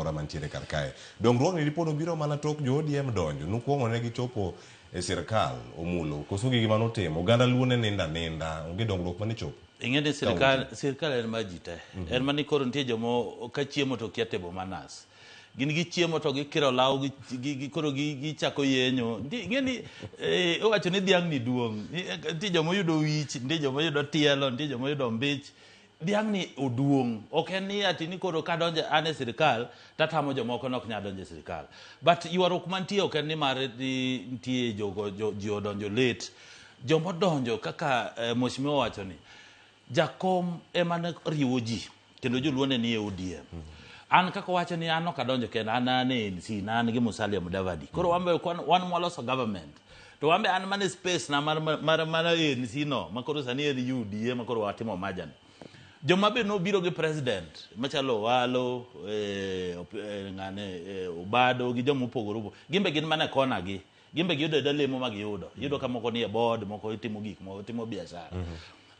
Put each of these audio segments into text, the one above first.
amora mantiere kar kae. Dongruokni dipo nobiro mana tok jo ODM donjo, nukwongo ne gichopo e sirkal omulo koso gi gima notimo oganda luo ne nindo aninda onge dongruok mane chopo. Ing'e ni sirkal sirkal en mar ji te. En mani koro nitie jomo ka chiemo to kia table manners. Gin gichiemo to gikiro law gi, gi, gi, koro gi- gichako yenyo. Nitie- Ing'e ni eh, iwacho ni dhiang' ni duong'. Nitie joma oyudo wich, nitie joma oyudo tielo, nitie joma oyudo mbich. Dhiang' ni oduong'. Ok en ni ati ni koro kadonjo an e sirkal tatamo jomoko ni ok nyal donjo e sirkal. But ywaruok mantie ok en ni mar ni nitie jogo jo, ji odonjo late. Jomodonjo kaka eh, mheshimiwa owacho ni jakom ema ne riwo ji kendo joluo ne nie ODM. An kaka owacho ni an ok adonjo kenda, an an e ANC, na an gi Musalia Mudavadi. Koro wan be wan mwaloso government. To wan be an mana e space na mar, mar, mar ANC no, ma koro sani en UDA ma koro watimo merger ni. Joma be nobiro gi president machalo Owalo, eh, eh, ng'ane, eh, Obado gi joma opogore opogore. Gin be gin mana e kona gi. Gin be giyudo ayuda lemo ma giyudo. Iyudo ka moko nie board, moko timo gik moko, timo biashara.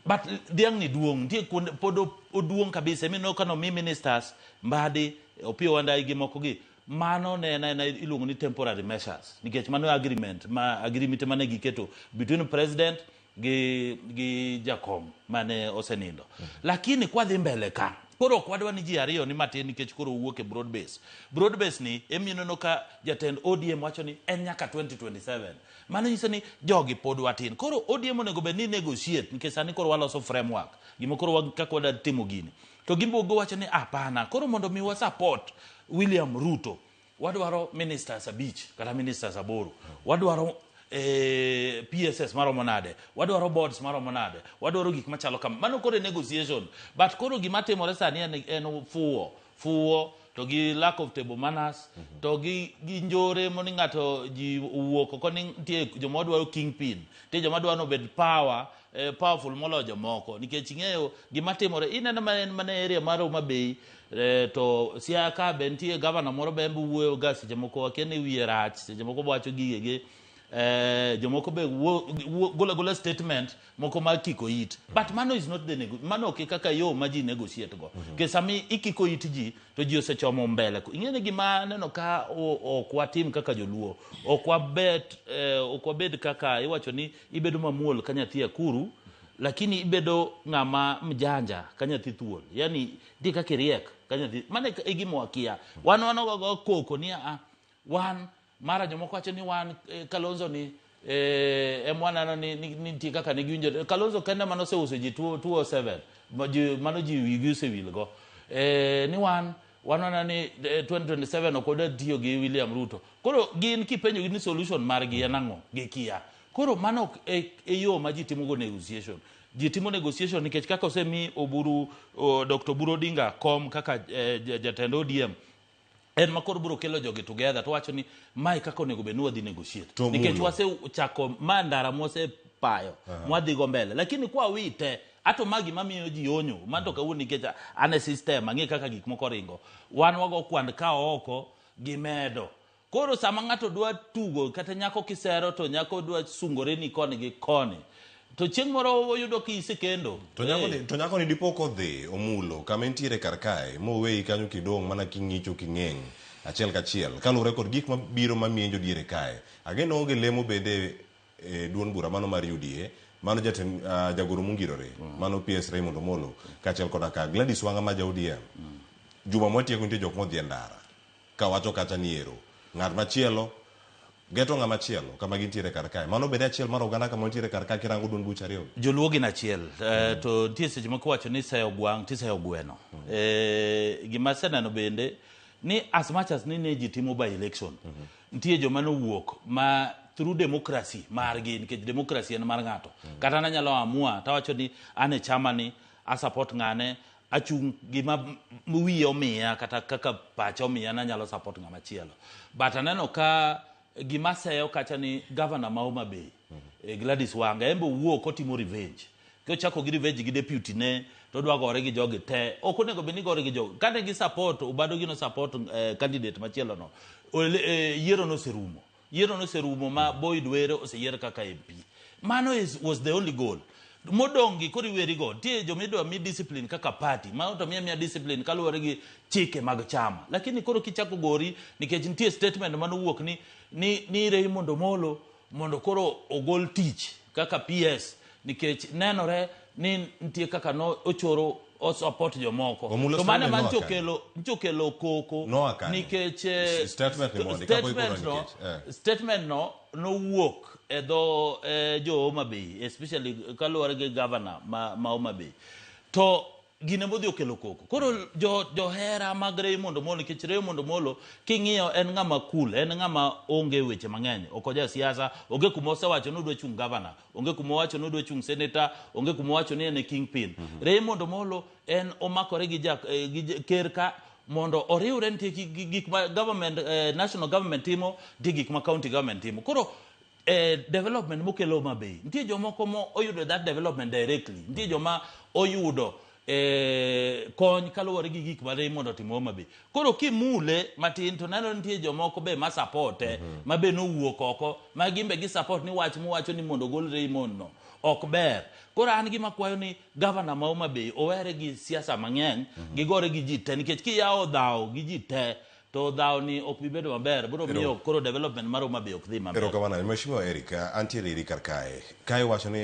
But dhiang' ni duong', nitie kuonde pod oduong' kabisa. Ema ka nomi ministers Mbadi, Opiyo Wandayi gi moko gi, mano ne en aena iluongo ni temporary measures. Nikech mano agreement ma agreement mane giketo between president gi gi jakom mane osenindo. Lakini kwadhi mbele ka, koro ok wadwa ni ji ariyo ni matin nikech koro wuok e broad base. Broad base ni ema ineno ka jatend ODM wacho ni en nyaka 2027. Mano nyiso ni jogi pod watin. Koro ODM onego bed ni negotiate nikech sani koro waloso framework. Gima koro kaka wadwa timo gini. To gin be giwacho ni hapana. Koro mondo mi wa support William Ruto, wadwaro ministers abich kata ministers aboro. Wadwaro eh, PSS maromo nade, wadwaro boards maromo nade, wadwaro gik machalo kama. Mano koro e negotiation. But koro gima timore sani en, en fuwo, fuwo to gi lack of table manners to gi, gi njore moni ng'ato ji owuok oko ni nitie joma dwaro kingpin, nitie joma dwaro nobed power eh, powerful moloyo jomoko nikech ing'eyo gima timore ineno ma en mana area mar Homa Bay eh, to Siaya ka be nitie gavana moro be en be wuoyo ga seche moko akia ni wiye rach seche moko wacho gigege eh, jomoko be golo agola statement moko mar kiko it but mano is not the nego mano ok e kaka yo ma ji negotiate go nikech sami ikiko it ji to ji osechomo mbele ing'e ni gima aneno ka ok watim kaka joluo ok wabet eh, ok wabed kaka iwacho ni ibedo mamuol ka nyathi akuru lakini ibedo ng'ama mjanja ka nyathi thuol yani nitie kaka iriek ka nyathi mano e gima wakia wan wanogogo koko ni a wan mara jomoko wacho ni wan eh, Kalonzo ni eh, em waneno ni, ni, ni nitie kaka ne giwinjo Kalonzo kende mane oseuso ji 207 ma ji- mano ji wigi osewilgo eh, ni wan waneno ni eh, 2027 ok wadwa tiyo gi William Ruto koro gin kipenjogi ni solution margi en ang'o gikia koro mano ok e, e yo ma ji timogo negotiation ji timo negotiation nikech kaka osemi Oburu o, Dr. Oburu Odinga kom kaka eh, jatend ODM en ma koro biro kelo jogi together to wacho ni mae kaka onego bed ni wadhi negotiate To nikech mulo. wasechako ma ndara mwasepayo mwadhi go mbele lakini kwa wite ato ma gima miyo ji onyo man to kawuono nikech an e system ang'e kaka gik moko ringo wan wago kwand ka oko gimedo koro sama ng'ato dwa tugo kata nyako kisero to nyako dwa sungore ni koni gi koni to chieng' moro oyudo ki isekendo To nyako ni, to nyako ni dipo kodhi omulo kama entiere kar kae moweyi kanyo kidong' mana king'icho king'eng' achiel kachiel kaluwore kod gik mabiro mamienjo diere kae. Ageno onge lemo bende e duond bura mano mar UDA mano jatend uh, jagoro mongirore mano PS Raymond Omolo kaachiel koda ka Gladys Wanga ma ja ODM. Juma mwatieko nitie jok modhi e ndara kawacho kacha ni ero ng'at machielo geto ng'ama chielo kama gintiere kar kae. Mano bende achiel mar oganda kama wantiere kar kae kirango duond buche ariyo. Joluo gin achiel mm. To nitie seche moko iwacho ni seyo gwang' tiseyo gweno mm. Gima aseneno bende ni as much as ni ne ji timo by election mm -hmm. Nitie joma nowuok ma through democracy margi nikech democracy en mar ng'ato mm. Kata nanyalo amua tawacho ni an e chama ni a support ng'ane achung' gima wiye omiya kata kaka pacha omiya nanyalo support ng'ama chielo but aneno ka gima seyo kacha ni governor ma Homa Bay mm -hmm. Gladys Wanga en be owuok otimo revenge kochako gi revenge gi deputy ne to odwa gore gi jogi te ok onego bed ni gore gi jogi kane gi support Obado gi no support eh, candidate machielo no eh, yiero noserumo yiero noserumo ma Boyd Were oseyier kaka MP mano is, was the only goal Modong' gi koro iwerigo. Nitie joma idwa mi discipline kaka party. Ma to miya miya discipline kaluwore gi chike mag chama. Lakini koro kichako gori nikech nitie statement manowuok ni ni, ni Raymond Omolo mondo koro ogol tich kaka PS nikech nenore ni nitie kaka no ochoro o support jomoko. Omulo To mano statement ema noa ncho kanye? kelo ncho kelo koko Noa kanye? nikech Statement ni mondi, kapo statement ikono no nikech, eh. statement no nowuok e dho jo Homa Bay especially kaluwore gi governor ma Homa Bay to gine modhi okelo koko koro jo johera mag Raymond Omolo nikech Raymond Omolo king'iyo en ng'ama cool en ng'ama onge weche mang'eny ok oja siasa onge kuma osewacho ni odwa chung' governor onge kuma owacho ni odwa chung' senator onge kuma owacho ni en e kingpin Raymond Omolo en omakore gi ja, gi ker ka mondo oriwre nitie gi gik ma government national government timo nitie gik ma county government timo koro development mokelo Homa Bay nitie jomoko mo oyudo that development directly nitie joma oyudo kony kaluwore gi gik ma Raymond otimo Homa Bay koro kimule matin to neno nitie jomoko be ma supporte ma be nowuok oko ma gin be gi support ni wach mowacho ni mondo ogol Raymond no ok ber koro an gima kwayo ni governor ma Homa Bay owere gi siasa mang'eny gigore gi ji te nikech kiyawo dhawo gi ji te to dhawo ni ok bi bedo maber biro miyo koro development mar Homa Bay ok dhi maber. Erokamano. Mheshimiwa Eric, antiere iri kar kae. Kae wacho ni